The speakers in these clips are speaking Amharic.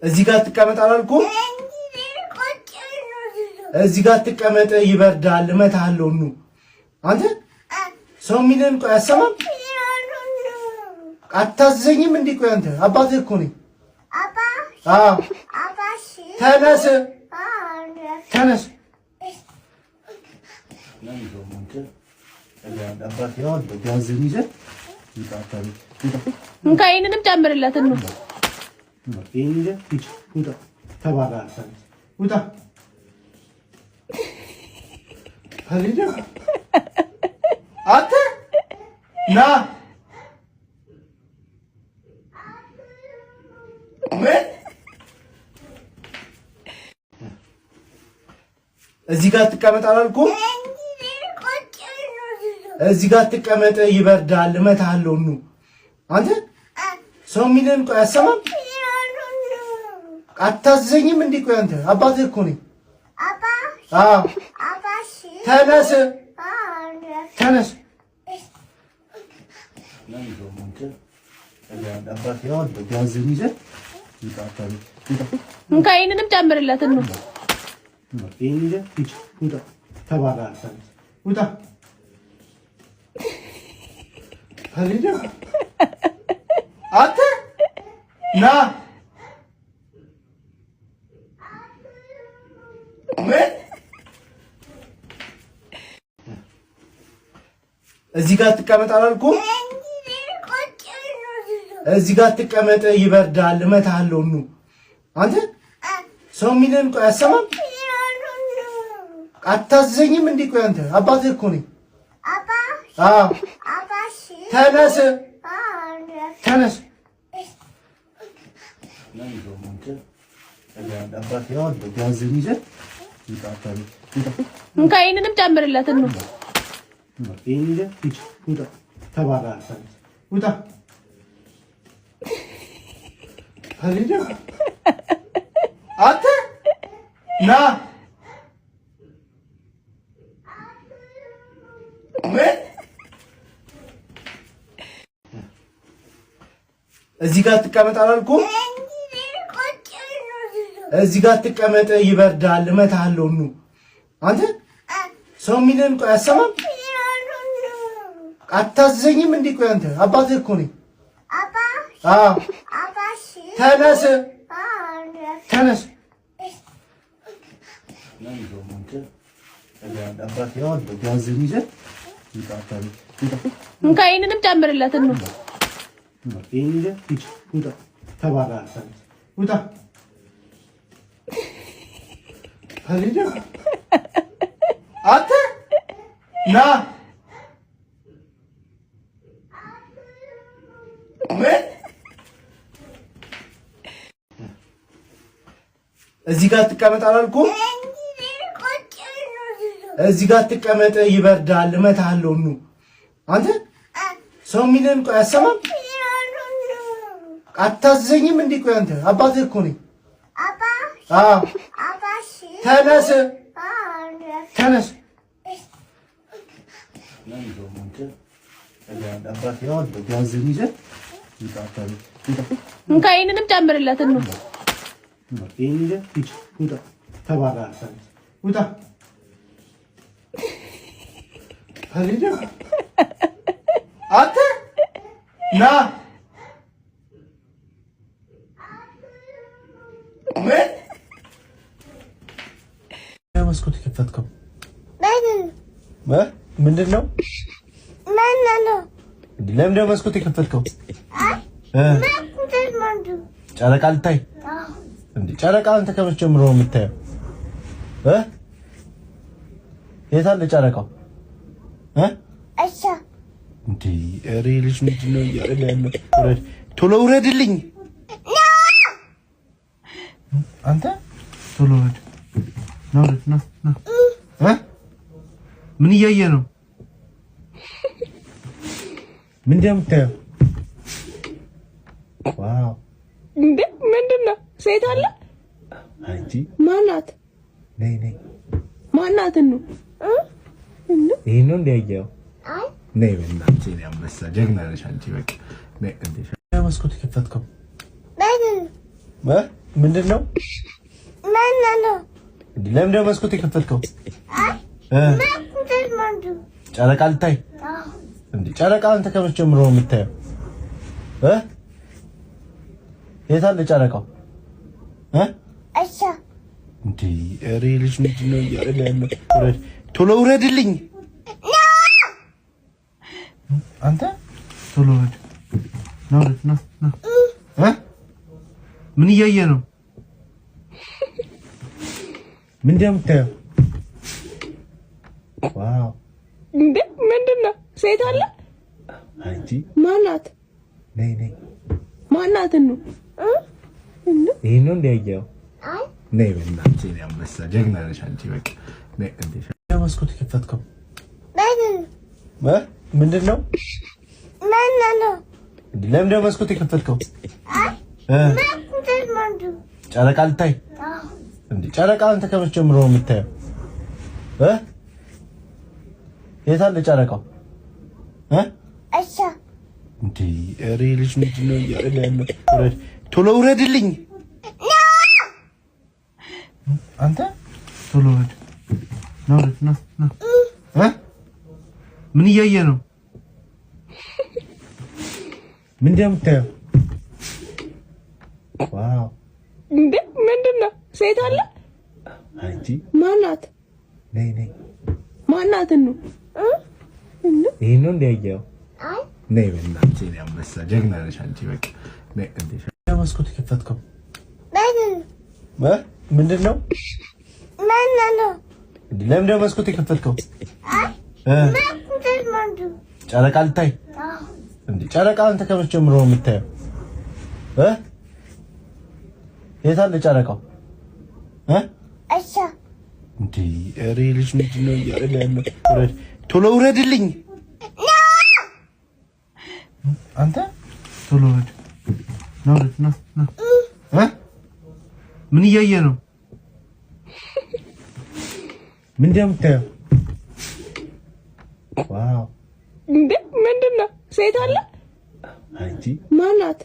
እዚህ ጋር ትቀመጥ አላልኩም? እዚህ ጋር ትቀመጥ፣ ይበርዳል፣ እመታሃለሁ። ኑ አንተ ሰው የሚልህን ቆይ አሰማም። አታዘኝም እንዴ? ቆይ አንተ አባትህ እኮ ነኝ። አዎ ተነስ፣ ተነስ። እንካ ይሄንንም ጨምርለት ነው። አንተ ና ምን እዚህ ጋር ትቀመጥ አላልኩም? እዚህ ጋር ትቀመጥ፣ ይበርዳል፣ እመታሃለሁ። ኑ አንተ ሰው የሚልህን ቆይ አሰማም። አታዘኝም እንዴ? ቆይ አንተ አባትህ እኮ ነኝ። አዎ ተነስ፣ ተነስ። እንካ ይሄንንም ጨምርለት ነው። አንተ ና ምን እዚህ ጋር ትቀመጥ አላልኩም? እዚህ ጋር ትቀመጥ፣ ይበርዳል፣ እመታሃለሁ። ኑ አንተ ሰው የሚልህን ቆይ አሰማም። አታዘኝም እንዴ? ቆይ አንተ አባትህ እኮ ነኝ። አዎ ተነስ፣ ተነስ። እንካ ይሄንንም ጨምርለት ነው። አንተ ና ምን እዚህ ጋር ትቀመጥ አላልኩም? እዚህ ጋር ትቀመጥ፣ ይበርዳል፣ እመታሃለሁ። ኑ አንተ ሰው የሚልህን ቆይ አሰማም። አታዘኝም እንዴ? ቆይ አንተ አባትህ እኮ ነኝ። አዎ ተነስ፣ ተነስ። እንካ ይሄንንም ጨምርለት ነው። አንተ ና ምን እዚህ ጋር ትቀመጥ አላልኩም? እዚህ ጋር ትቀመጥ፣ ይበርዳል፣ እመታሃለሁ። ኑ አንተ ሰው የሚልህን ቆይ አሰማም። አታዘኝም እንዴ? ቆይ አንተ አባትህ እኮ ነኝ። አዎ ተነስ፣ ተነስ። እንካ ይሄንንም ጨምርለት ነው። አንተ ና ምን መስኮት የከፈትከው ምንድን ነው? ለምንድን ነው መስኮት የከፈትከው? ጨረቃ ልታይ? ጨረቃ አንተ ከመቼ ጀምሮ ነው የምታየው? የት አለ ጨረቃው? እንዴ ኧረ ልጅ ምንድን ነው እያደረገ ያለው? ቶሎ ውረድልኝ አንተ ቶሎ ውረድ። ና ና ና። ምን እያየ ነው? ምንድን ነው የምታየው? Wow እንዴ ምንድን ነው? ሴት አለ? አንቺ ማናት? ነይ ነይ። ማናት ነው? ይሄን ነው እንዲያየው። ነይ በእናትሽ፣ የእኔ አንበሳ ጀግና ነሽ አንቺ። በቃ ነይ። እንዴ መስኮት የከፈትከው ምንድን ነው? ለምንድን ነው መስኮት የከፈትከው? ጨረቃ ልታይ እንዴ? ጨረቃ አንተ ከመቼ ጀምሮ ነው የምታየው? የት አለ ጨረቃው? እንዴ ኧረ ልጅ ምንድን ነው እያደረገ ያለው? ቶሎ ውረድልኝ አንተ ቶሎ ውረድ። ና ውረድ፣ ና ና። ምን እያየ ነው? ምንድን ነው የምታየው? Wow! እንዴ ምንድን ነው? ሴት አለ? አንቺ። ማናት? ነይ ነይ። ማናት? ነው። ይሄን ነው እንደ ያየኸው? ነይ በእናትሽ፣ የእኔ አንበሳ፣ ጀግና ነሽ አንቺ። በቃ ነይ። እንዴ መስኮት የከፈትከው ምንድን ነው? ለምንድን ነው መስኮት የከፈትከው? ጨረቃ ልታይ እንዴ? ጨረቃ አንተ ከመቼ ጀምሮ ነው የምታየው? የት አለ ጨረቃው? እንዴ ኧረ ልጅ ምንድን ነው እያደረገ ያለው? ቶሎ ውረድልኝ አንተ ቶሎ ውረድ። ና ውረድ፣ ና ና። ምን እያየ ነው? ምንድን ነው የምታየው? Wow! እንዴ ምንድን ነው? ሴት አለ? አንቺ። ማናት? ነይ ነይ። ማናት? ነው። ይሄን ነው እንደ ያየኸው? ነይ በእናትሽ፣ የእኔ አንበሳ፣ ጀግና ነሽ አንቺ። በቃ ነይ። እንዴ መስኮት የከፈትከው ምንድን ነው? ለምንድን ነው መስኮት የከፈትከው? ጨረቃ ልታይ እንዴ? ጨረቃ አንተ ከመቼ ጀምሮ ነው የምታየው? የት አለ ጨረቃው? እንዴ ኧረ ልጅ ምንድን ነው እያደረገ ያለው? ቶሎ ውረድልኝ አንተ ቶሎ ውረድ። ና ውረድ፣ ና ና። ምን እያየ ነው? ምንድን ነው የምታየው? Wow! እንዴ ምንድን ነው? ሴት አለ? አንቺ። ማናት?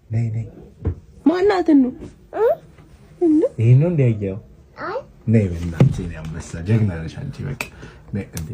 ነይ ነይ። ማናት? ነው። ይሄን ነው እንደ ያየኸው? ነይ በእናትሽ፣ የእኔ አንበሳ፣ ጀግና ነሽ አንቺ። በቃ ነይ። እንዴ